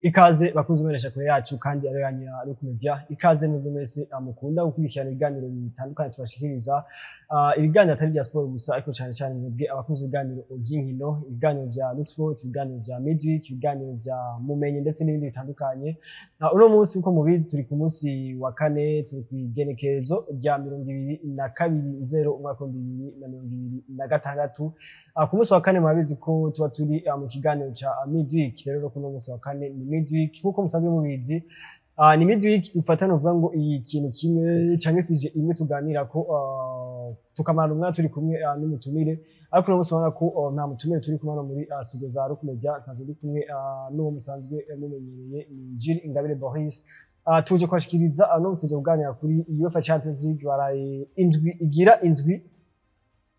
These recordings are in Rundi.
Ikaze bakunzi bonesha kure yacu kandi ariyo yanyu ya Rock Media. Ikaze mwebwe mwese mukunda gukurikirana ibiganiro bitandukanye tubashikiriza, ibiganiro atari bya sport gusa, ariko cyane cyane mwebwe abakunzi ibiganiro by'inkino, ibiganiro bya Rock Sport, ibiganiro bya Midweek, ibiganiro bya Mumenye ndetse n'ibindi bitandukanye. Uno munsi, uko mubizi, turi ku munsi wa kane, turi ku igenekerezo rya 22 0 umwaka wa 2026. Ku munsi wa kane murabizi ko tuba turi mu kiganiro ca Midweek. Rero kuno munsi wa kane ni Midweek nkuko musanzwe mubizi. Ni Midweek dufata novuga ngo iyi kintu kimwe canke sujet imwe tuganirako, tukamara umwanya turi kumwe n'umutumire. Ariko uno munsi urabona ko nta mutumire turi kumwe hano muri studio za Rock Media. Nsanzwe ndi kumwe n'uwo musanzwe mumenyereye, ni Jules Ingabire Boris. Tuje kubashikiriza, no tuje kuganira kuri UEFA Champions League. Baraye indwi igira indwi,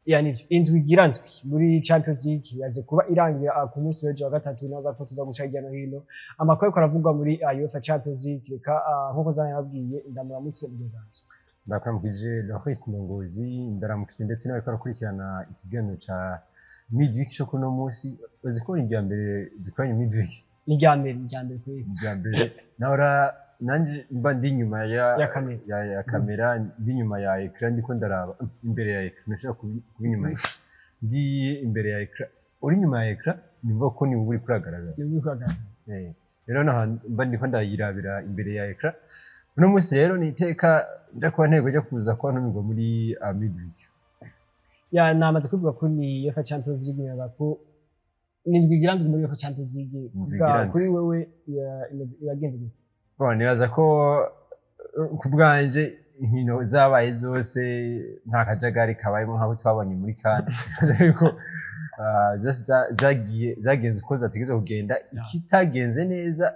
yani indwi igira ndwi muri Champions League yaze kuba irangira ku munsi w'ejo wa gatatu. Naza ko tuza guca hirya no hino amakuru ariko aravugwa muri UEFA Champions League. Reka, nkuko zana yababwiye, ndamuramutse mugenzi wanje. Ndakuramukije Loris Ndongozi, ndaramukije ndetse n'abariko barakurikirana ikiganiro ca Midweek co kuno munsi. Uzi ko ni irya mbere dukoranye Midweek? Ni irya mbere, ni irya mbere kuri Irya mbere. Nahora nanje mba ndi inyuma ya ya kamera. Ya kamera, ndi inyuma ya écran, ndiko ndaraba imbere ya écran. Nashaka kuba inyuma ya écran, ndi imbere ya écran. Uri inyuma ya écran nimba ko ni wowe uriko uragaragara. Ni uriko uragaragara. Rero naha mba ndiko ndayirabira imbere ya écran. Uno munsi rero ni iteka nja kuba ntego ryo kuza kuba ntumirwa muri Midweek. Ya, namaze kuvuga ko ni UEFA Champions League, nyaga ko ni indwi igira ndwi muri UEFA Champions League. Indwi Kuvuga igira ndwi. Kuri wewe iragenze gute? Bon, nibaza ko ku bwanje inkino zabaye zose nta kajagari kabayemo nk'ako twabonye muri CAN, yuko zose zagiye zagenze uko zategerezwa kugenda. Ikitagenze neza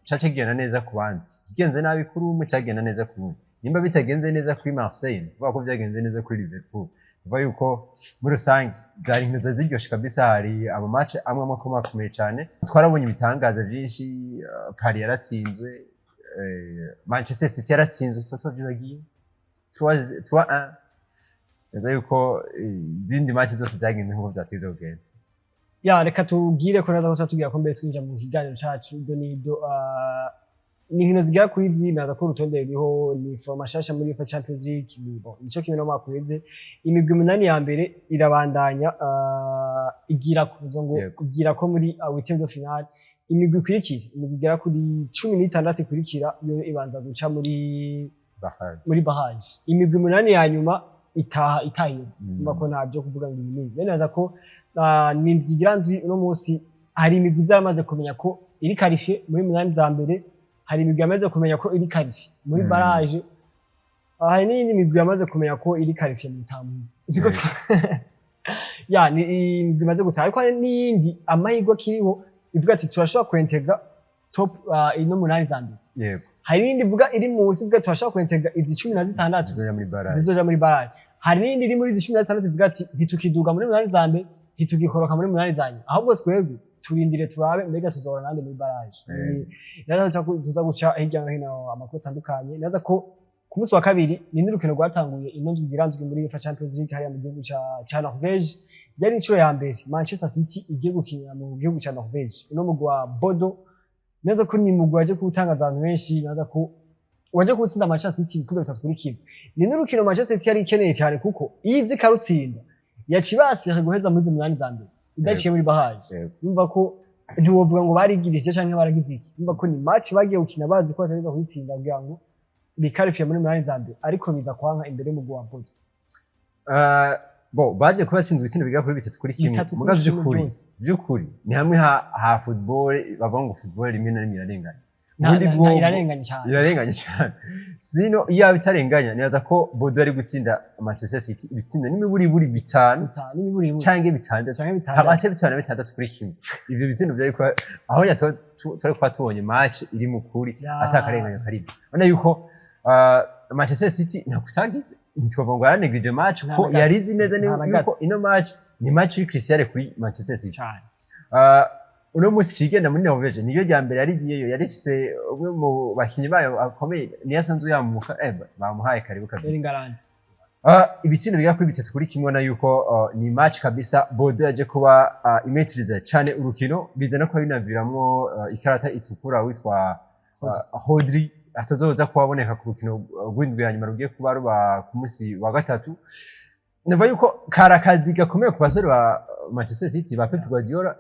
ca kigenda neza ku bandi, ikigenze nabi kuri umwe cyagenda neza ku wundi. Nimba bitagenze neza kuri Marseille, ni ukuvuga ko byagenze neza kuri Liverpool. Kuvuga yuko muri rusange zari inkino zari ziryoshe kabisa. Hari ama match amwe amwe akomakomeye cyane, twarabonye ibitangaza byinshi. Paris yaratsinzwe, Manchester City yaratsinzwe, tuba twavyibagiye 3-1. Neza yuko izindi match zose zagenze nkuko vyategerezwa kugenda. Ya, reka tubwire ko naza ko tubwira ko mbere twinjira mu kiganiro cacu do nido, ni inkino zigera kuri ndwi. Naza ko urutonde ruriho ni format shasha muri UEFA Champions League. Ni bon, nico kimwe no mwaka uheze, imigwi umunani ya mbere irabandanya, igira kuvuga ngo igira ko muri huitième de finale. Imigwi ikurikira, imigwi igera kuri 16 ikurikira, yo ibanza guca muri Barrage. Muri barrage. Imigwi umunani ya nyuma itaha itahiye. Umva ko nta byo kuvuga ngo ibi ni ibi. Neza ko ni indwi igira ndwi. Uno munsi hari imigwi izamaze kumenya ko iri qualifié muri munani za mbere, hari imigwi yamaze kumenya ko iri qualifié muri barrage, hari n'iyindi migwi yamaze kumenya ko iri qualifié mu tamu. Niko ya ni imigwi imaze gutaha, ariko hari n'iyindi amahirwe akiriho ivuga ati turashobora kuintegra top ino munani za mbere. Hari n'iyindi ivuga iri munsi, ivuga turashobora kuintegra izi 16 zizoja muri barrage. Zizoja muri barrage. Hari n'iyindi iri muri izi 16 ivuga ati ntitukiduga muri munani za mbere, ntitukikoroka muri munani za nyuma, ahubwo twebwe turindire turabe mbega tuzohora nande muri barrage. Naza tuza guca hirya no hino amakuru atandukanye. Naza ko ku munsi wa kabiri ni n'urukino rwatanguye ino ndwi igira ndwi muri UEFA Champions League hariya mu gihugu ca Norvège. Yari inshuro ya mbere Manchester City igiye gukinira mu gihugu ca Norvège, uno mugwi wa Bodo. Neza ko ni mugwi waje kuwutangaza abantu benshi. Naza ko waje kuwutsinda Manchester City ibitsindo 3-1. Ni n'urukino Manchester City yari ikeneye cyane, kuko iyo izi ikarutsinda yaca ibasira guheza muri izi munani za mbere idaciye muri barrage. Numva ko ntiwovuga ngo barigirije canke baragize iki. Numva ko ni match bagiye gukina bazi ko batageza kuyitsinda kugira ngo bikarifiye muri munani za mbere, ariko biza kwanka imbere y'umugwi wa Bodo. Bo baje kuba batsinze ibitsindo bigera kuri 3-1. Bitatu Muga kuri kimwe vy'ukuri byose. Vy'ukuri ni hamwe ha football bavuga ngo football rimwe na rimwe irarenganya. Ubundi bwo irarenganye cyane. Irarenganya cyane. Sino iyo yaba itarenganya, nibaza ko Bodo ari gutsinda Manchester City ibitsindo n'imiburiburi bitanu bitanu n'imiburiburi canke bitandatu, canke bitandatu. Hagati ya bitanu na 6-1. Ivyo bitsindo vyari kuba aho nya twari kuba tubonye match iri mu kuri atakarenganya karimo. Urabona yuko Manchester City ntabwo itagize, ntitwavuga ngo yaranegije match, Nta ko na gato. yari izi neza Nta na gato. yuko ino match ni match cruciale kuri Manchester City. Cyane. Uno munsi kigenda muri Norvege niyo rya mbere yarigiyeyo, yari ifise umwe mu bakinyi bayo akomeye, niyo asanzwe yamuka, bamuhaye karibu kabisa. Erling Haaland. Ibitsindo bigera kuri 3-1, ubona yuko ni match kabisa Bordeaux yaje kuba imetiriza cyane urukino, biza no kuba binaviramwo ikarata itukura witwa Rodri, atazoza kuba aboneka ku rukino rw'indwi ya nyuma rugiye kuba ruba ku munsi wa gatatu. Numva yuko kari akazi gakomeye ku basore ba Manchester City ba Pep Guardiola,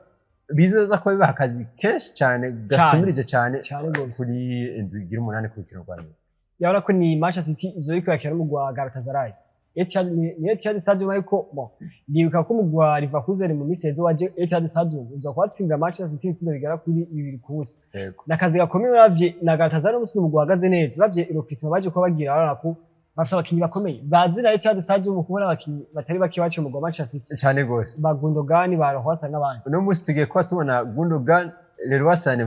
bizoza kuba bibaha akazi kenshi cyane gasumirije cyane cyane rwose kuri indwi igira umunani ku rukino rwa nyuma. Yabona ko ni Manchester City izo iriko yakira n'umugwi wa Galatasaray Etihad, ni Etihad Stadium, ariko bon, ndibuka ko umugwi wa Leverkusen mu minsi iheze waje Etihad Stadium uza kuhatsinda Manchester City itsinda bigera kuri 2-0. Nakazi gakomeye uravye na Galatasaray n'umunsi umugwi uhagaze neza. Uravye recrutement baje kuba bagira, urabona ko bafise abakinyi bakomeye bazi na Etihad Stadium, kubona abakinyi batari bake baciye umugwi wa Manchester City, Cyane rwose. ba Gundogan, ba Leroy Sané n'abandi. Uno munsi tugiye kuba tubona Gundogan, Leroy Sané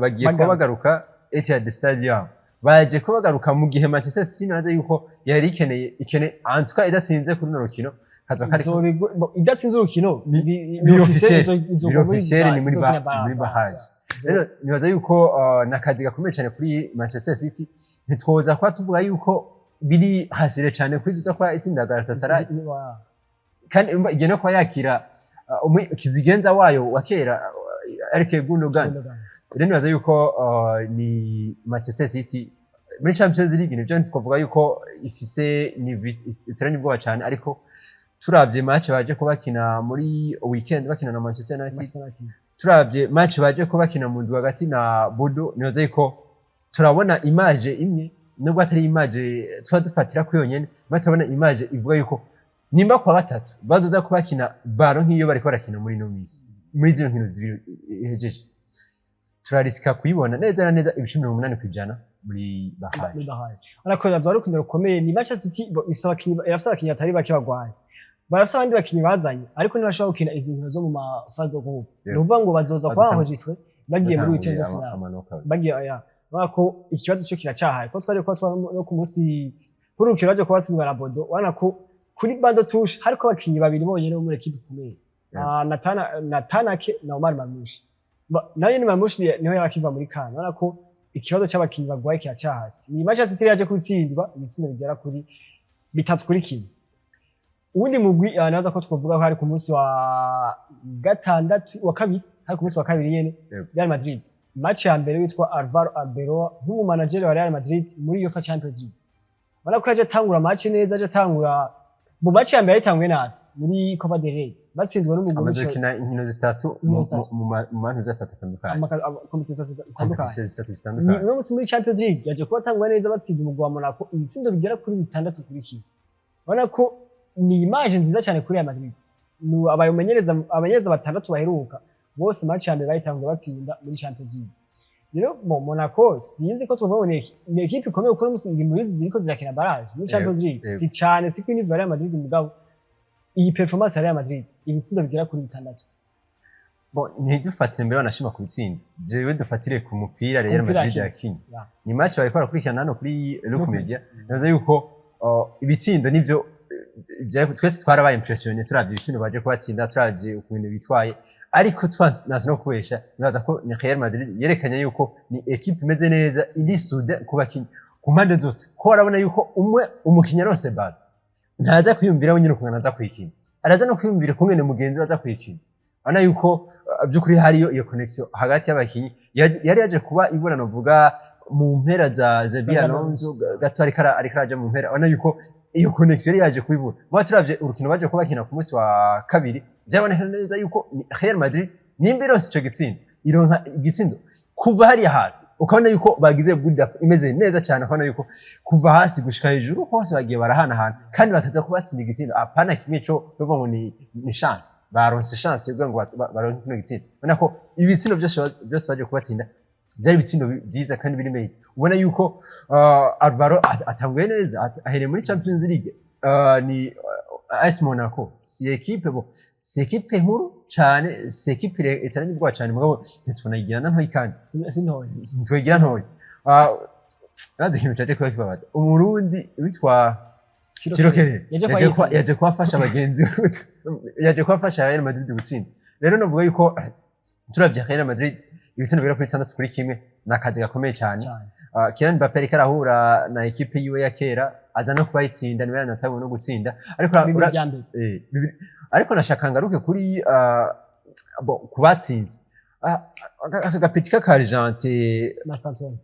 bagiye kuba Bagaruka. bagaruka Etihad Stadium. Baje kuba bagaruka mu gihe Manchester City naze yuko yari ikeneye ikene en tout cas idatsinze kuri runo rukino kaza kari Idatsinze urukino Biri officiel. Biri officiel, ni muri izokina muri barrage. Rero nibaza yuko nakazi gakomeye cyane kuri Manchester City. Ntitwoza kuba tuvuga yuko biri hasire cyane kuri izo kuba itsinda Galatasaray, kandi umva igiye no kuba yakira kizigenza wayo wa kera, Eric Gundogan. Rero nibaza yuko ni Manchester City muri Champions League nibyo twavuga yuko ifise iteranye ubwoba cyane, ariko turavye match baje kuba bakina muri weekend bakina na Manchester United, turavye match baje kuba bakina mu ndwi hagati na Bordeaux, nibaza yuko turabona image imwe, nubwo atari image tuba dufatira kuri yonyene, mba turabona image ivuga yuko nimba kwa batatu bazoza kuba bakina ballon nk'iyo bariko barakina muri ino misi, muri zino nkino zibiri ihejeje, turarisika kuyibona neza na neza ibice 80% muri barrage. Muri barrage. Ariko azoba ari urukino rukomeye. Ni Manchester City bo, ifise abakinyi, irafise abakinyi batari bake bagwaye, barafise abandi bakinyi bazanye, ariko ntibashobora gukina izi nkino zo mu ma phase de groupe. Ni ukuvuga ngo bazoza kuba enregistré bagiye muri huitième de finale. Ama knockout. Bagiye aya urabona ko ikibazo cyo kiracahaye, ko twari kuba twari no ku munsi kuri urukino baje kuba na Bordeaux, urabona ko kuri banc de touche hariko abakinyi babiri bonyene bo muri équipe ikomeye. Ah, Nathan Ake na Omar Marmoush. Nawe ni Marmoush niho yari akiva muri CAN. Urabona ko ikibazo cy'abakinyi bagwaye kiracahasi. Ni Manchester City yaje kutsindwa ibitsindo bigera kuri 3-1. Uwundi mugwi naza ko twovuga ko hari ku munsi wa gatandatu wa kabiri, hari ku munsi wa kabiri nyene, Real Madrid, match ya mbere witwa Alvaro Arbeloa nk'umumanageri wa Real Madrid muri UEFA Champions League, ubona ko yaje atangura match neza, yaje atangura mu match ya mbere yayitanguye nabi muri Copa del Rey batsinzwe n'umugwi Amaze w'Ico- gukina inkino zitatu Inkino zitatu. mu mantu zitatu atandukanye. Competition zitandukanye. Competition zitatu Ni zitandukanye. uno munsi muri Champions League yaje kuba atangwa neza, batsinda umugwi wa Monaco ibitsindo bigera kuri 6-1. Ubona ko ni image nziza cyane kuri Real Madrid. Ni abayomenyereza, abamenyereza batandatu baheruka bose match ya mbere bayitanguye batsinda muri Champions League. Rero bon, Monaco sinzi ko tuvuga ngo ni équipe ikomeye, kuko uno munsi iri muri izi ziriko zirakina barrage muri Champions League. Si cyane, si kuri niveau ya Real Madrid, mugabo iyi performance ya Real Madrid, ibitsindo bigera kuri 6. Bon, ntidufatire mbere banashima ku bitsinda, jewe dufatire ku mupira Real Umupira Madrid yakinye. yakinye. Ni match bariko barakurikirana hano kuri Look Media. Naza yuko ibitsindo nibyo twese twarabaye impressionnés turavye ibitsindo baje kubatsinda, turavye ukuntu bitwaye, ariko twanase no kubesha, nibaza ko ni Real Madrid yerekanye yuko ni équipe imeze neza, iri soudée ku bakinyi ku mpande zose, ko barabona yuko umwe umukinyi aronse ballon ntaza kwiyumvira wenyine ukuntu aza kuyikina, araza no kwiyumvira ukungene mugenzi we aza kuyikina. Urabona yuko by'ukuri hariyo iyo connection hagati y'abakinyi yari yaje kuba ibura, novuga mu mpera za Xabi Za Alonso gato, ariko araja mu mpera, urabona yuko iyo connection yari yaje kubibura. Muba turavye urukino baje kuba bakina ku munsi wa kabiri, byaboneka neza yuko ni Real Madrid nimba ironse ico gitsindo, ironka igitsindo kuva hariya hasi, ukabona yuko bagize build up imeze neza cyane, ukabona yuko kuva hasi gushika hejuru hose bagiye barahanahana kandi bakaza kubatsinda igitsindo, apana kimwe co bavuga ngo ni chance, baronse chance kugira ngo baronke kino gitsindo. Ubona ko ibitsindo byose baje kubatsinda byari ibitsindo byiza kandi biri mérité. Ubona yuko Alvaro atanguye neza, ahereye muri Champions League, ni AS Monaco, si équipe, bon, si équipe nkuru cyane, si équipe itaranye ubwoba cyane, mugabo ntitunayigira na ntoyi kandi Si ntoya. Ntitwigira ntoya. Nazi ikintu caje kuba kibabaza Umurundi witwa Thilo Kehrer. Yaje kwa Yise. Yaje kuhafasha bagenzi we, yaje kuhafasha Real Madrid gutsinda. Rero novuga yuko turavye Real Madrid, ibitsindo bigera kuri 6-1 ni akazi gakomeye cyane. Cyane. Kylian Mbappe ariko arahura na équipe yiwe ya kera. aza no kuba yitsinda, niwe yanatanguye no gutsinda, ariko Bibiri vya mbere. Bibiri. Ariko nashaka ngaruke kuri bo, ku batsinze. Aka gapeti k'aka Argentine. Mastantuono,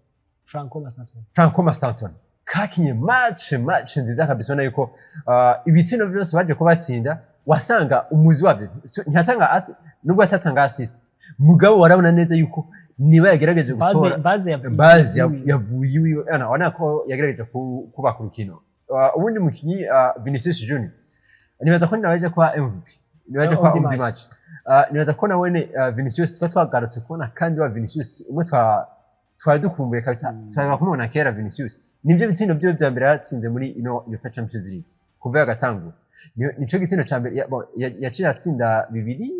Franco Mastantuono. Franco Mastantuono kakinye match nziza kabisa. Ubona yuko ibitsindo byose baje kubatsinda, wasanga umuzi wabyo ntiyatanga nubwo atatanga assist, mugabo warabona neza yuko niba yagerageje gutora base ya base yavuye iwiwe. Ana ubona ko yagerageje kubaka urukino. Ubundi mukinyi Vinicius Junior, nibaza ko nawe aje kuba MVP, niwe aje kuba of the of the match. match. Nibaza ko nawe Vinicius twa twagarutse kubona, kandi wa Vinicius umwe twari dukumbuye kabisa, twari kumubona kera. Vinicius nibyo bitsindo byo bya mbere yatsinze muri ino UEFA Champions League kuva yagatangura. Nico gitsindo ca mbere bon, yaciye atsinda bibiri,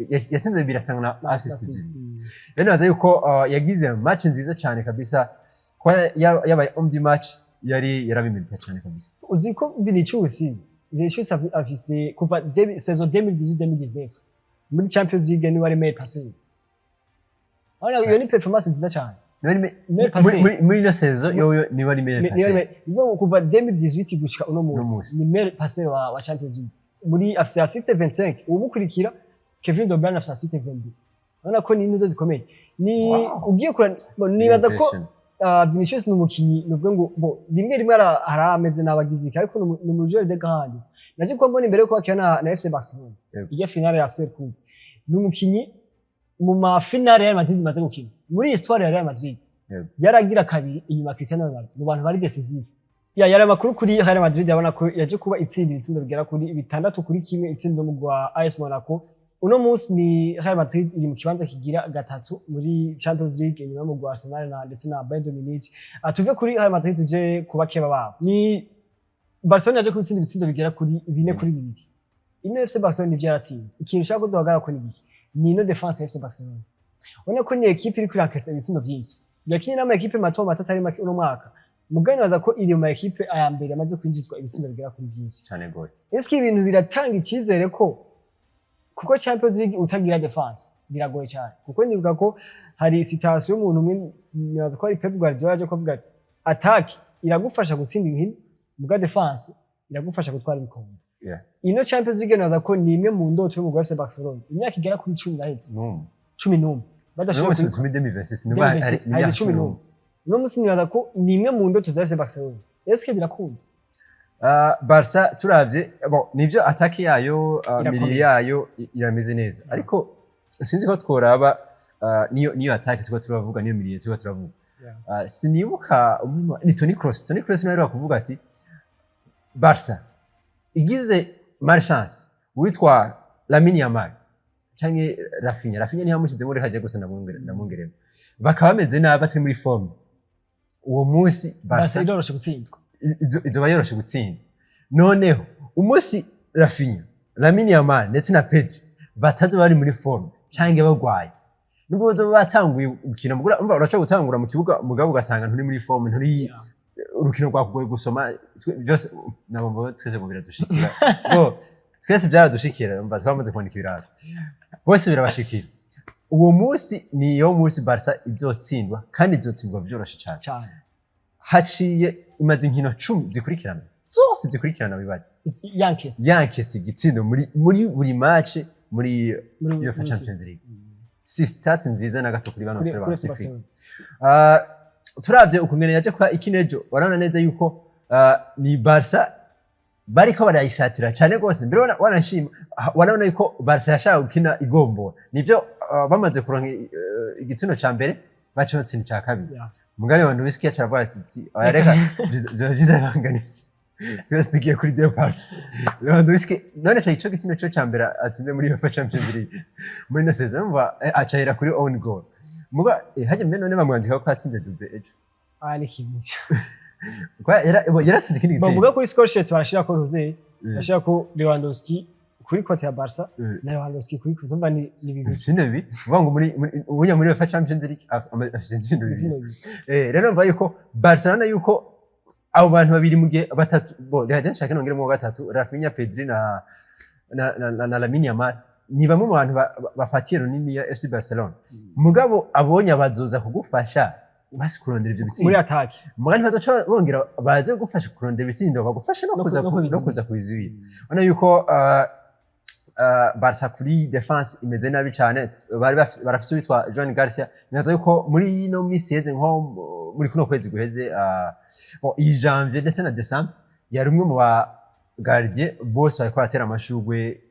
yatsinze bibiri, atanga na assist zibiri. Rero nibaza yuko yagize match nziza cyane kabisa, kuba yabaye homme du match yari yarabimerita cyane kabisa. Uzi ko Vinicius afise kuva saison 2018-2019 muri Champions League niwe ari meilleur passeur. Urabona iyo ni performance nziza cyane. Niba ari Meilleur passeur. Muri ino saison yoyo niba ari meilleur Niwe ari passeur. Niyo ngo kuva 2018 gushika uno Uno munsi munsi. ni meilleur passeur wa Champions League. Muri afise assist 25, uwumukurikira Kevin De Bruyne afise assist 22. Urabona ko ni intuzo zikomeye. Ni ugiye kura bo, nibaza ko Innovation. Vinicius ni umukinyi nuvuga ngo bo rimwe rimwe hari ameze n'abagize iki, ariko ni umu joueur de grande. Naje ko mbona imbere yo kwakira na FC Barcelona ijya finale ya Super Coupe, ni umukinyi mu ma finale Real Madrid imaze gukina muri histoire ya Real Madrid yaragira kabiri inyuma ya Cristiano Ronaldo mu bantu bari décisif. Ya yari amakuru kuri Real Madrid, yabona ko yaje kuba itsinda ibitsindo bigera kuri 6-1, itsinda mu rwa AS Monaco. Uno munsi ni Real Madrid iri mu kibanza kigira gatatu muri Champions League inyuma mu rwa Arsenal na ndetse na Bayern Munich. Tuve kuri Real Madrid tuje kuba keba babo. Ni Barcelona yaje kubitsinda ibitsindo bigera kuri 4-2. Ino FC Barcelona nivyo yaratsinze. Ikintu ushaka ko duhagarara ko ni iki? Ni ino défense ya FC Barcelona. Ubona ko ni équipe iri kurankesa ibitsindo byinshi. Yakinye n'ama équipe mato mato atari make uno mwaka. Mugani baza ko iri mu ma équipe aya mbere amaze kwinjizwa ibitsindo bigera kuri byinshi. Cyane gose. Ese ibintu biratanga icyizere ko kuko Champions League utagira défense biragoye cyane, kuko nibuka ko hari citation y'umuntu umwe, nibaza ko ari Pep Guardiola, aje kuvuga ati attaque iragufasha gutsinda inkino, muga défense iragufasha gutwara ibikombe. Ino Champions League nibaza ko ni imwe mu ndoto y'umugwi wa FC Barcelona, imyaka igera kuri 10 iraheze. N'umwe. 11 badashobora N'umunsi tumi 2026 niba ari 2026, haheze 11. Uno munsi nibaza ko ni imwe mu ndoto za FC Barcelona. Est-ce birakunda? Barca turavye, bon, nivyo, attaque yayo, Irakomeye. milieu yayo irameze neza, ariko sinzi ko tworaba niyo attaque tuba turavuga, niyo milieu tuba turavuga. Sinibuka ni Toni Kroos. Toni Kroos nawe aheruka kuvuga ati Barca igize malchance witwa Lamine Yamal canke Raphinha, Raphinha ntiyamushizemo, reka aje gusa ndamwongeremo, bakaba bameze nabi, batari muri forme uwo munsi, Barca Barca iroroshe gutsindwa. Izoba yoroshe gutsinda. Noneho umunsi Raphinha, Lamine Yamal ndetse na Pedri bataza bari muri forme canke bagwaye, nubwo bazoba batanguye gukina, mugura umva urashobora gutangura mu kibuga, mugabo ugasanga nturi muri forme, nturi urukino rwakugoye gusoma. Byose nabo twese ngo biradushikira, bo twese byaradushikira, umva twamaze kwandika ibirato, bose birabashikira. Uwo munsi niyo munsi Barca izotsindwa, kandi izotsindwa byoroshe cyane. Cyane. Haciye imaze inkino 10 zikurikirana, zose zikurikirana, wibaze. Yankes. Yankese igitsindo muri buri match muri UEFA Champions League. Si stat nziza na gato kuri bano basore ba kuri City. Barcelona. Turavye ukungene yaje kwa ikinejo, warabona neza yuko ni Barca bariko barayisatira cyane rwose. Mbere wanashima, warabona yuko Barca yashaka gukina igombora. Nivyo, bamaze kuronka igitsindo ca mbere, baca batsinda ica kabiri. Mugani wa Lewandowski yaca aravuga ati oya, reka vyo vyiza banganije, twese tugiye kuri deux partout. Lewandowski none ca ico gitsindo co ca mbere atsinze muri UEFA Champions League muri ino saison, umva acahera kuri own goal. Muga hajya mbere none bamwandika ko yatsinze doublé ejo. Ah, ni kimwe. Kwa yaratsinze ikindi Bavuga gitsindo. kuri score sheet barashira ko Jose, barashira ko Lewandowski kuri côté ya Barca na Lewandowski kuri côté, umva ni bibiri. Ibitsindo bibiri, uvuga ngo muri ubunya muri UEFA Champions League afise ibitsindo bibiri. Ibitsindo bibiri. Rero mva yuko Barcelona, yuko abo bantu babiri mu gihe batatu bo reka nshake nongeremo uwa gatatu, Raphinha, Pedri na Lamine Yamal, ni bamwe mu bantu bafatiye runini ya FC Barcelona. Mugabo abonye abazoza kugufasha. basi kurondera ivyo Muri bitsindo. Attaque. Mugani bazoca bongera baze gufasha kurondera ibitsindo, bagufashe no kuza no no kubizibira. kuza kubizibira. Ubona yuko Barca kuri défense imeze nabi cyane. Bari barafise uwitwa Joan Garcia. Nibaza yuko muri ino minsi iheze, nko muri kuno kwezi guheze, bon, iyi janvier ndetse na décembre, yari umwe mu ba gardien bose bariko baratera amashurwe.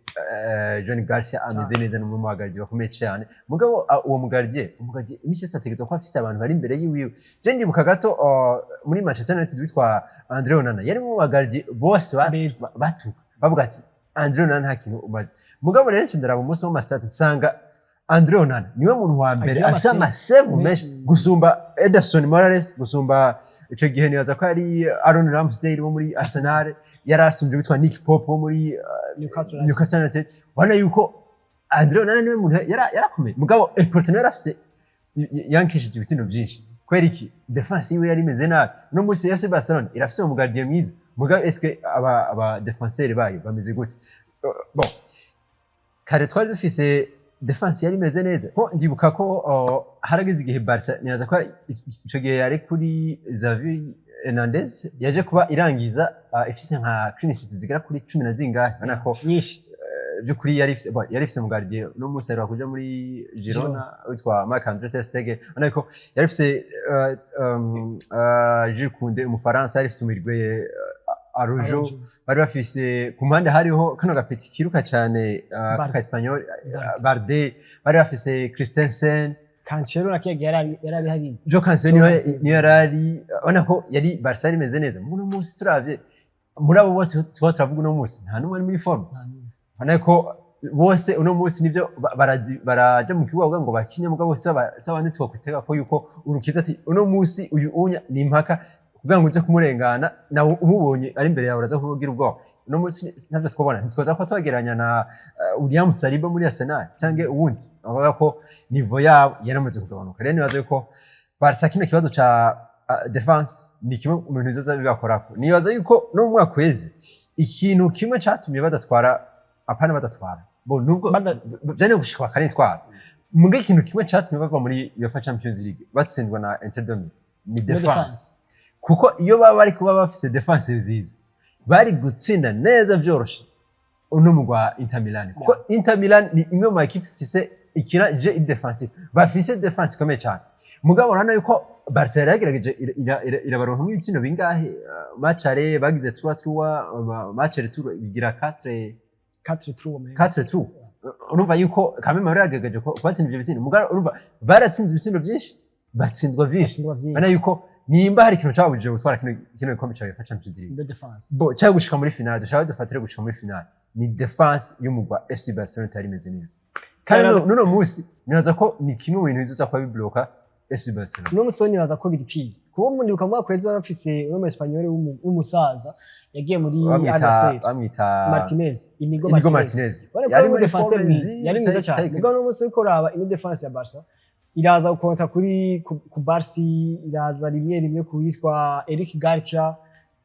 Joan Garcia ameze neza, ni umwe mu ba gardien bakomeye cyane. Mugabo uwo mu gardien iminsi yose ategerezwa kuba afise abantu bari imbere yiwiwe. Je ndibuka gato muri Manchester United witwa Andre Onana yari mu ba gardien bose Beza. batuka bavuga ati: "Andre Onana nta kintu umaze." Mugabo rero nce ndaraba umunsi w'ama stats, nsanga Andre Onana niwe muntu wa mbere Agira afise ama save ama save menshi gusumba Ederson Moraes, gusumba ico gihe nibaza ko ari Aaron Ramsdale wo muri Arsenal, yari asumbye witwa Nick Pope wo muri Newcastle United. Newcastle United. Ubona yuko Andre Onana niwe muntu yarakomeye, mugabo Porto nawe yarafise yankishije ibitsindo byinshi. Kubera iki? Défense yiwe yari imeze nabi. Uno munsi FC Barcelona irafise umu gardien mwiza, mugabo est-ce que aba défenseur bayo bameze gute? Bon, kare twari dufise défense yari imeze neza, ko ndibuka ko harageze igihe Barca, nibaza ko ico gihe yari kuri Xavi Hernandez, yaje kuba irangiza ifise nka clean sheet zigera kuri cumi na zingahe. Ubona ko Nyinshi. By'ukuri yari ifise, bon, yari ifise mu gardien no munsi aheruka kuja muri Girona witwa Marc-André ter Stegen. Ubona ko yari ifise Jules Koundé umufaransa, yari ifise umurwi Araujo. Araujo. Bari bafise ku mpande hariho kano gapeti kiruka cyane Balde. ka Espanyol. Balde. Balde. Bari bafise Christensen. Cancelo na kiya gihe yari hari. Joao Cancelo. Joao Niyo Cancelo. niyo yari, ubona ko yari Barca yari imeze neza. Muri uno munsi turavye muri abo bose tuba turavuga uno munsi, nta n'umwe ari muri forme. Ubona ko bose uno munsi nibyo baraja mu kibuga kugira ngo bakine, mugabo bose si abandi twakwitega ko yuko urukiza ati uno munsi uyu unya ni impaka kugira ngo uze kumurengana, nawe umubonye ari imbere yawe uraza kumubwira ubwoba. Uno munsi ntabyo twabona, ntitwaza kuba twagereranya na William Saliba muri Arsenal cyangwa uwundi. Bavuga ko niveau yabo yaramaze kugabanuka. Rero nibaza yuko Barca kino kibazo ca défense ni kimwe mu bintu bizoza bibakorako. Nibaza yuko no mu mwaka uheze ikintu kimwe catumye badatwara, apana badatwara bo, nubwo byane gushika bakanitwara, muga ikintu kimwe catumye bava muri UEFA Champions League batsindwa na Inter de Milan ni défense, kuko iyo baba bari kuba bafise défense nziza bari gutsinda neza vyoroshe uno mugwa Inter Milan, kuko Inter Milan ni imwe mu ekipe ifise ikina jeu défensif, bafise défense ikomeye cyane. Mugabo urabona yuko Barca yari yagerageje irabaronkamwo ibitsindo bingahe? Match aller bagize 3-3, match retour bigira 4 4-3 mais 4-3. Urumva yuko quand même bari bagerageje kubatsinda ivyo bitsindo, mugabo urumva baratsinze ibitsindo byinshi, batsindwa byinshi. Batsindwa vyinshi. Urabona yuko nimba hari ikintu cababujije gutwara kino gikombe ca UEFA Champions League De défense. Bo cyangwa gushika muri finale, dushaka dufatire gushika muri finale, ni défense y'umugwa FC Barcelona itari imeze neza. Kandi nuno munsi nibaza ko ni kimwe mu bintu bizoza kuba bibloka FC Barcelona. Uno musi nibaza ko biri pire, kuko mundibuka mu mwaka weza bafise uno mu Espanyol w'umusaza yagiye muri Bamwita Al-Nassr. Bamwita Martinez, Inigo. Inigo Martinez. Martinez. Ubona ko Yari yari muri défenseur forme mwiza, nziza, yari mwiza cyane. Mugabo uno munsi uriko uraba ino défense ya Barca iraza gukonta kuri ku Barsi, iraza rimwe rimwe ku witwa Eric Garcia,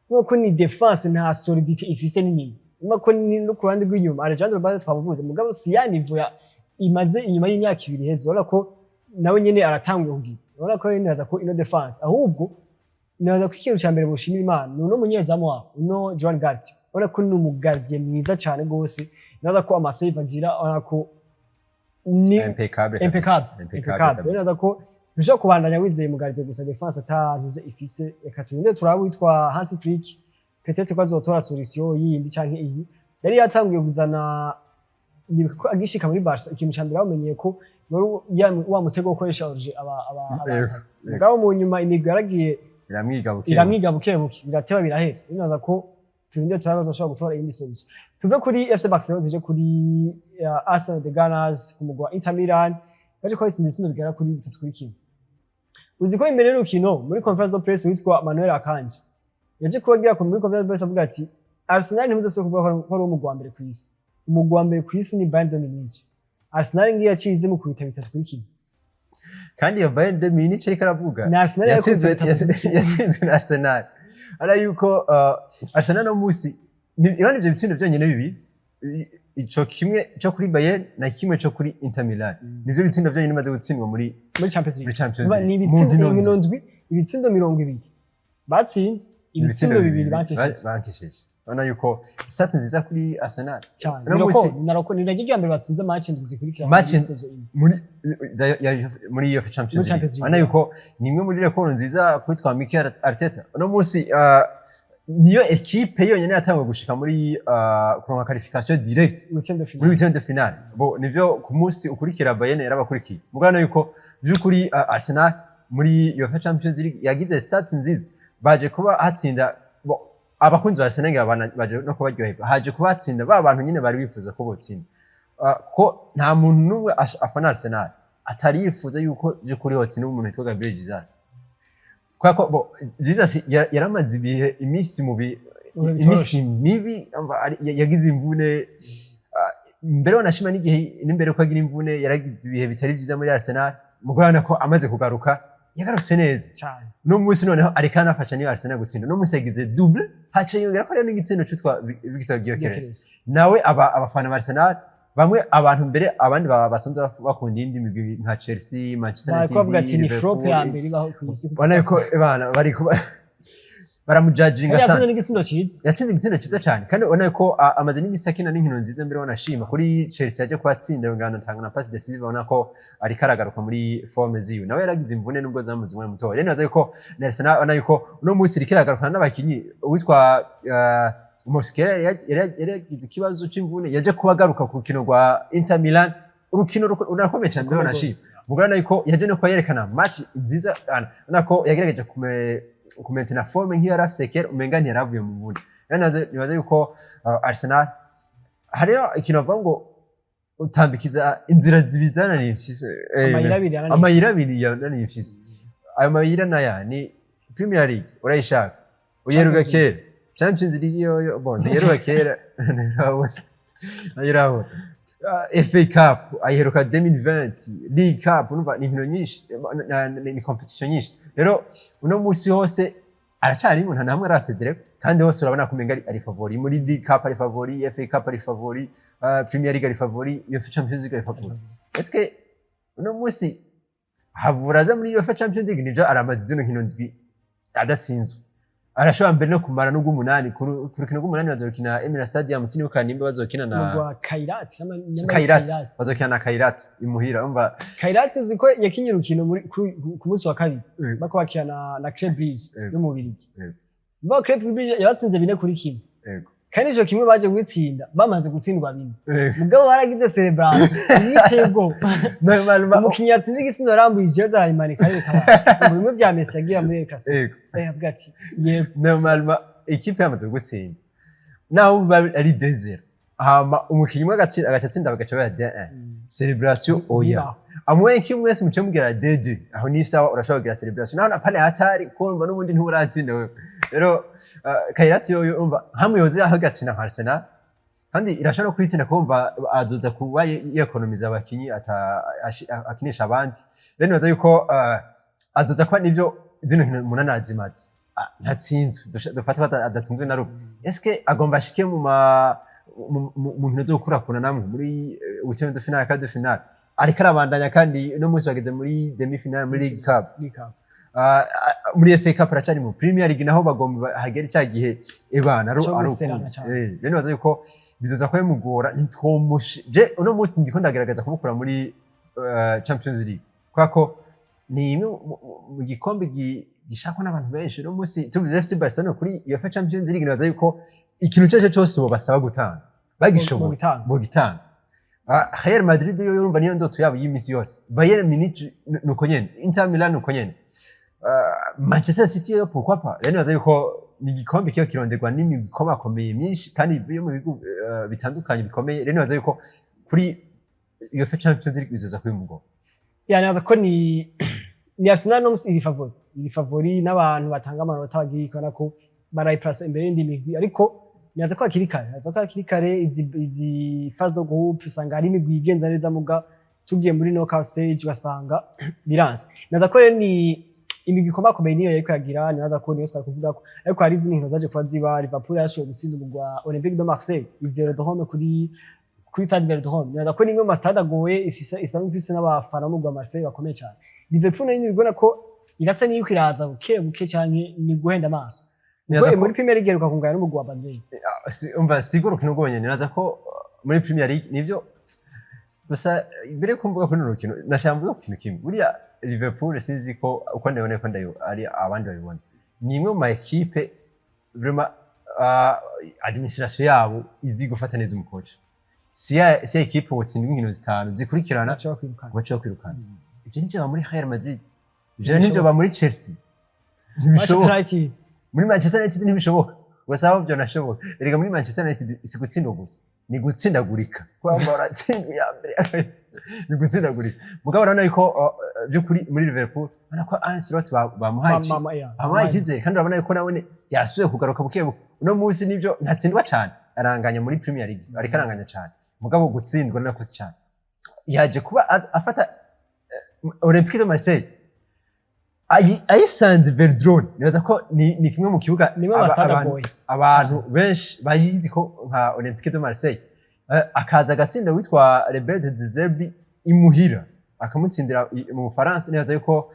nuko ni défense nta solidité ifise nini. Urabona ko ni no ku ruhande rw'inyuma Alejandro Balde twamuvuze, mugabo si ya niveau ya imaze inyuma y'imyaka 2 iheze. Urabona ko nawe nyene aratanguye kugira, urabona ko rero nibaza ko ino défense, ahubwo nibaza ko ikintu cya mbere boshimira Imana ni uno munyezamu wabo, uno Joan Garcia. Urabona ko ni umu gardien mwiza cyane rwose. Nibaza ko ama save agira, urabona ko ni Impeccable. Impeccable. Impeccable Impeccable. kabisa. Rero nibaza ko ntushobora kubandanya wizeye mu gardien gusa, défense atantuze ifise. Reka turinde turabe witwa Hansi Flick, peut-être ko azotora solution yindi canke iyi yari yatanguye kuzana. Nibuka ko agishika muri Barca, ikintu ca mbere bamenyeye ko wari wa mutego wo gukoresha hors-jeu aba mugabo mu nyuma imigwi yaragiye iramwiga buke. Iramwiga buke buke, birateba birahera. Nibaza ko turinde turabe azoshobora gutora iyindi solution. Tuve kuri FC Barcelona tuje kuri Arsenal the Gunners, ku mugwi wa Inter Milan baje ko itsinda ibitsindo bigera kuri 3-1. Uzi ko imbere y'urukino muri conférence de presse witwa Manuel Akanji yaje kubagira ko muri conférence de presse avuga ati: "Arsenal ntimuze kuvuga ko ari umugwi wa mbere ku isi. Umugwi wa mbere ku isi ni Bayern de Munich. Arsenal ngiye yacize mu kubita 3-1." Kandi iyo Bayern de Munich ariko aravuga Ni Arsenal yakoze yatsinzwe 3-1. Yatsinzwe na Arsenal. Ara yuko Arsenal no musi ibona ivyo bitsindo byonyine bibi. Ico kimwe cyo kuri Bayern na kimwe cyo kuri Inter Milan, nivyo bitsindo vyonyine imaze gutsindwa muri muri Champions muri League. Champions Ni League. ibitsindo Mu nkino inkino ndwi. ndwi, ibitsindo 20 batsinze, ibitsindo 2 bankesheje. Bankesheje. Urabona yuko stat nziza kuri Arsenal. Cyane. Uno ni munsi- narako ni naryo rya mbere batsinze match indwi zikurikirana Match muri saison imwe. Muri muri UEFA Champions Muri League. Champions League. Urabona yuko ni imwe muri record nziza kuri twa Mikel Arteta. Uno munsi niyo ekipe yonyine yatanguye gushika muri kuronka qualification direct huitième de muri finale. Huitième de finale. Bo nivyo, ku munsi ukurikira Bayern yarabakurikiye. Mugana yuko by'ukuri Arsenal muri UEFA Champions League yagize stats nziza, baje kuba hatsinda. Bo abakunzi ba Arsenal ngira baje no kubaryoherwa, haje kuba hatsinda ba bantu nyine bari bifuza ko botsinda. Ko nta muntu n'umwe afana Arsenal atari yifuza yuko by'ukuri hotsinda umuntu witwa Gabriel Jesus, kubera ko bo Jesus yaramaze ibihe, iminsi mubi, ibihe iminsi mibi, yagize imvune. Mbere wanashima n'igihe n'imbere ko agira imvune yaragize ibihe bitari byiza muri Arsenal. Mugabo ko amaze kugaruka yagarutse neza. Cyane. No munsi noneho ariko anafasha niyo Arsenal gutsinda. No munsi yagize double, haciye yongera ko rero n'igitsindo cyitwa Victor Gyökeres. Gyökeres. Nawe aba abafana ba Arsenal bamwe, abantu mbere abandi basanzwe bakunda iyindi migwi nka Chelsea, Manchester Bariko bavuga ati ni Liverpool. flop ya mbere ibaho ku isi. Ubona yuko bana bari kuba baramujajinga Kandi sana. yatsinze n'igitsindo ciza. Yatsinze igitsindo cyiza cyane, kandi ubona ko amaze n'iminsi akina n'inkino nziza. Mbere wanashima kuri Chelsea yaje kubatsinda, yongera anatanga na passe décisive. Ubona ko ariko aragaruka muri forme ziwe. Nawe yaragize imvune nubwo zamuze umwanya muto. Rero nibaza yuko na Arsenal, ubona yuko uno munsi iriko iragarukana n'abakinyi. Uwitwa Mosquera yari yagize ikibazo c'imvune, yaje kuba agaruka ku rukino rwa Inter Milan, urukino rurakomeye cyane. Mbere Rukomeye wanashima rwose. mugabane yuko yaje no kuba yerekana match nziza, ubona ko yagerageje kumaintenir forme nk'iyo yari afise kera, umenga ntiyaravuye mu mvune. Rero nibaza yuko Arsenal hariyo ikintu bavuga ngo utambikiza inzira zibiri zananiye imfyisi. Amayira abiri yananiye. Amayira abiri yananiye imfyisi. Ayo mayira naya ni Premier League, urayishaka uyeruka Champions. Kera Champions League yoyo, bon, ntiyeruka kera, ntirabona, ntirabona. FA Cup ayiheruka 2020, League Cup. Urumva ni inkino nyinshi, ni competition nyinshi. Rero uno munsi hose aracarimo, nta namwe arasezere, kandi hose urabona ko umenga ari favori. Muri League Cup ari favori, FA Cup ari favori, Premier League ari favori, UEFA Champions League ari favori. Est-ce que uno munsi havura aza muri UEFA Champions League? Nivyo, aramaze zino nkino ndwi adatsinzwe, arashobora mbere no kumara n'ubw'umunani. Ku rukino rw'umunani bazokina Emirates Stadium, sinibuka nimba bazokina na Mugwa Kairat Kairat. Bazokina na Kairat imuhira, urumva. Kairat uzi ko yakinye urukino ku munsi wa kabiri bako bakina na Club Brugge yo mu Bubiligi. Mva Club Brugge yabatsinze 4-1. Kandi ico kimwe baje gutsinda bamaze gutsindwa 4. Mugabo baragize celebration iteye ubwoba. Normalement Umukinyi yatsinze igitsindo yarambuye ijezi, arayimanika, yereka abantu mu bimwe bya Messi yagira muri El Clasico. Avuga ati yego. Normalement ikipe yamaze gutsinda, naho biba ari 2-0, hama umukinyi umwe agatsinda, agaca atsinda, bagaca baya 2-1, celebration oya. Bibaho. Amwe kimwe mwese muce mubwira 2-2, aho ni sawa, urashobora kugira celebration naho napane hatari kumva n'ubundi nturatsinda wewe. Rero Kairat yoyo, umva hamwe yoze aho agatsinda nka Arsenal, kandi irashobora no kwitsinda, kumva azoza kuba yekonomiza abakinyi akinisha abandi. Rero nibaza yuko azoza kuba nivyo zino nkino umunani arazimaze. Ntatsinzwe. Dufate ko adatsinzwe na rumwe. Eske agomba ashike mu nkino zo gukurakuna namwe muri huitième de finale, quart de finale? Ariko arabandanya, kandi uno munsi bageze muri demi finale muri League Cup. League Cup. Muri FA Cup aracari mu Premier League, naho bagomba hagera cya gihe ebana ari Cyo ari guserana ukuntu. cane. Rero nibaza yuko bizoza kuba bimugora. Ntitwomushi je uno munsi ndiko ndagerageza kumukura muri Champions League, kubera ko ni imwe mu gikombe gishakwa n'abantu benshi. Uno munsi tuvuze FC Barcelona kuri UEFA Champions League, nibaza yuko ikintu icyo ari cyo cyose bobasaba gutanga bagishoboye Mu bitanga. Mu gitanga. Real Madrid yo urumva niyo ndoto yabo y'imisi yose, Bayern Munich nuko nyene, Inter Milan nuko nyene, Manchester City yo pourquoi pas. Rero nibaza yuko ni igikombe kiyo kironderwa n'imigwi ikomakomeye myinshi kandi ivuye mu bihugu bitandukanye bikomeye. Rero nibaza yuko kuri UEFA Champions League bizoza kubimugora. Yani naza ko ni Arsenal no iri favori, iri favori n'abantu batanga amanota bagiye kubona ko barayiplace imbere y'indi migwi, ariko nibaza ko hakiri kare, nibaza ko hakiri kare. Izi phase de groupe usanga hari imigwi yigenza neza, muga tugiye muri knockout stage ugasanga biranse. Nibaza ko rero ni imigwi ikomakomeye niyo yariko yagira, nibaza ko niyo twari kuvuga ko, ariko hari izindi nkino zaje kuba ziba. Liverpool yarashoboye gutsinda umugwa Olympique de Marseille i Velodrome kuri Kuri Stade Velodrome, nibaza ko ni imwe mu ma stade agoye, ifise, isanzwe ifise n'abafana b'umugwi wa Marseille bakomeye cyane. Liverpool nayo ubona ko irasa n'iyiko iraza buke buke, canke ni guhenda amaso? Nibaza kuko ko muri Premier League iheruka kunganya n'umugwi wa Burnley. Umva, sigo urukino rwonyene. Nibaza ko muri Premier League nivyo gusa. Mbere yuko mvuga kuri runo rukino, nashaka mvuga ku kintu kimwe. Buriya Liverpool, sinzi ko uko ndabona ko ndayo ari abandi babibona, ni imwe mu ma équipe vraiment administration yabo izi gufata neza umukoca. Si ya équipe wotsinda inkino zitanu zikurikirana baca bakwirukana. Baca bakwirukana. Ivyo nivyo muri Real Madrid, ivyo nivyo ba muri Chelsea, ntibishoboka. Manchester United. Muri Manchester United ntibishoboka gusa, aho byo nashoboka erega muri Manchester United si gutsindwa gusa, ni gutsindagurika. Kwamba uratsinda iya mbere, ni gutsindagurika. Mugabo urabona yuko by'ukuri muri Liverpool urabona ko Arne Slot bamuhaye Mama, yeah. bamuhaye icyizere, kandi urabona yuko nawe yasubiye kugaruka buke buke. Uno munsi nibyo ntatsindwa cyane, aranganya muri Premier League, ariko aranganya cyane, mugabo gutsindwa nakoze cyane. Yaje kuba afata Olympique de Marseille ayisanze Velodrome. Nibaza ko ni kimwe mu kibuga Nimwe mu stade agoye. Abantu benshi bayizi ko nka Olympique de Marseille, akaza agatsinda witwa Roberto De Zerbi imuhira, akamutsindira mu Bufaransa. Nibaza yuko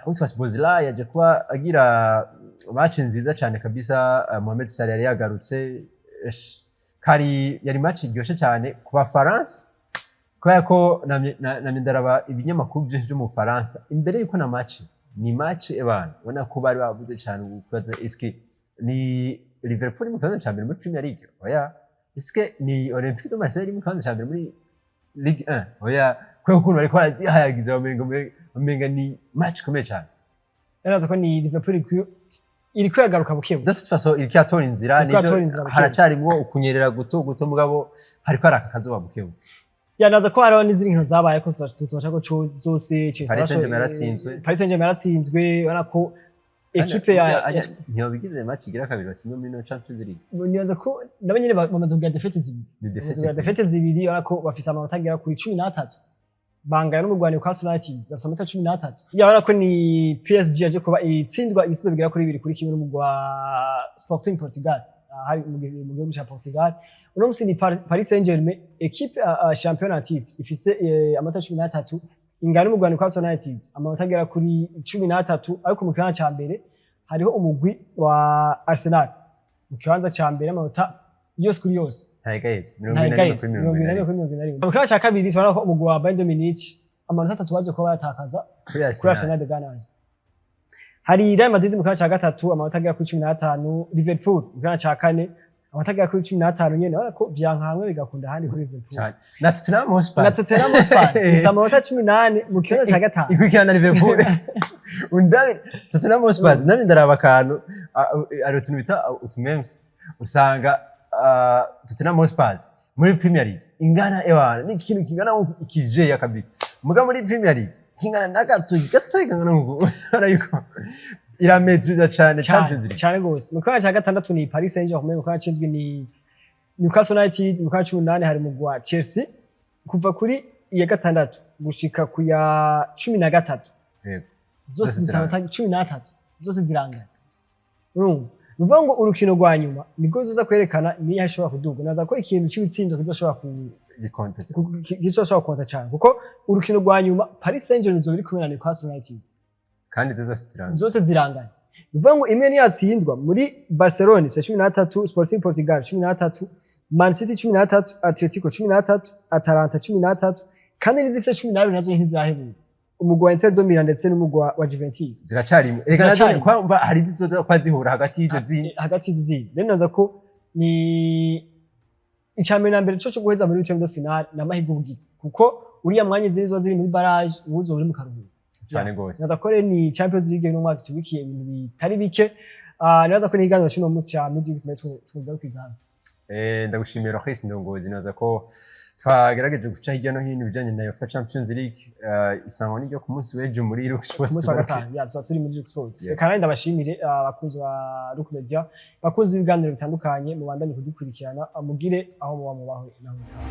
witwa Szoboszlai yaje kuba agira match nziza cyane kabisa. Mohamed Salah yari yagarutse. Kari yari match iryoshe cyane ku Bafaransa, kubera ko namye ndaraba ibinyamakuru byinshi byo mu Bufaransa imbere yuko na match, ni match ebana ubona ko bari bavuze cyane kubaza: eske ni Liverpool iri mu kibanza cya mbere muri Premier League? Oya. Eske ni Olympique de Marseille iri mu kibanza cya mbere muri Ligue 1? Oya. Kubera ukuntu bariko barazihayagiza, bamenga ni match ikomeye cyane. Yaraza ko ni Liverpool iriko iragaruka buke buke. De toute façon iriko iratora inzira. Iriko iratora nivyo inzira buke. Haracyarimwo ukunyerera guto guto, mugabo hariko haraka akazuba buke buke. Yanaza ko hariho n'izindi nkino zabaye ko tubasha ko zose Chelsea Paris Saint-Germain yaratsinzwe. Paris Saint-Germain yaratsinzwe. Urabona ko équipe ya ntiyobigize match igira kabiri batsinzwe muri no Champions League. Nibaza ko nabo nyene bamaze kugira défaite zibiri. Ni Bamaze défaite kugira zibiri. défaite zibiri. Urabona ko bafise amanota agera kuri 13, bangana n'umugwi wa Newcastle United, bafise amanota 13. Urabona ko ni PSG yaje kuba itsindwa ibitsindo bigera kuri 2-1 n'umugwi wa Sporting Portugal, hari mu gihugu ca Portugal. Uno musi ni Paris Saint-Germain, équipe champion en titre, ifise amanota 13, ingana n'umugwi wa Newcastle United, amanota agera kuri 13. Ariko mu kibanza ca mbere hariho umugwi wa Arsenal, mu kibanza ca mbere, amanota yose kuri yose. Ntayegayeze, 71 kuri 71 71. Kuri 71. Mu kibanza ca kabiri tubona ko umugwi wa Bayern de Munich, amanota 3 baje kuba bayatakaza kuri kuri Arsenal. Arsenal de Gunners. Hari Real Madrid mu kibanza ca gatatu, amanota agera kuri 15. Liverpool mu kibanza ca kane, amanota agera kuri 15 nyene. Urabona ko vyanka hamwe bigakunda ahandi kuri Liverpool. Cyane. Na Tottenham Hotspur. Na Tottenham Hotspur ifise amanota 18 mu kibanza ca gatanu. Ikurikirana Liverpool. Undabe Tottenham Hotspur, nabyo ndaraba akantu, hari utuntu bita utu memes, usanga Tottenham Hotspur muri Premier League ingana, ewana, ni ikintu kingana ikijeya kabisa, muga muri Premier League kingana na gato gato, kingana nkuko urabona yuko irametriza cyane Champions League. Cyane gose. Mu kibanza ca gatandatu ni Paris Saint-Germain, mu kibanza c'indwi ni Newcastle United, mu kibanza c'umunani hari umugwi wa Chelsea. Kuva kuri iya gatandatu gushika ku ya 13, zose Zose zifise zirangana. amanota 13, zose zirangana. Urumva, ni ukuvuga ngo urukino rwa nyuma nibwo ruzoza kwerekana niyo ishobora kuduga. Naza ko ikintu cy'ibitsindo kizoshobora ku Gikonte. Kizoshobora konta cyane, kuko urukino rwa nyuma Paris Saint-Germain izoba iri kumwe na Newcastle United. Kandi izo zose zirangana. Zose zirangana. Ni ukuvuga ngo imwe niyatsindwa, muri Barcelona ifise 13, Sporting Portugal 13, Man City 13, Atletico 13, Atalanta 13, kandi n'izifise 12 nazo ntizirahebura umugwi wa Inter de Milan ndetse n'umugwi wa Juventus. Ziracarimwe reka nazo. Ziracarimwe. Kwamba hari izizoza kwa zihura hagati y'izo zindi. Hagati y'izi zindi rero naza ko ni icya mbere na mbere cyo guheza muri huitième de finale ni amahirwe ubugize, kuko uriya mwanya izindi ziba ziri muri barrage, ubu uzoba uri mu karuhuko. Cyane gose. Naza ko rero ni Champions League y'uno mwaka tubikiye ibintu bitari bike. Nibaza ko n'ikiganiro cy'uno munsi cya Midweek tugarukiza hano. Ndagushimira Chris Ndongozi. Naza ko twagerageje guca hirya no hino ibijyanye na UEFA Champions League. Isango ni ryo ku munsi w'ejo muri Rock ku Sports. munsi wa Tugaruke. gatanu ya tuzaba turi muri Rock Sports. Yeah. Reka nanjye ndabashimire, abakunzi ba Rock Media, abakunzi b'ibiganiro bitandukanye, mubandanye kudukurikirana, mugire aho muba mubaho naho mutaha.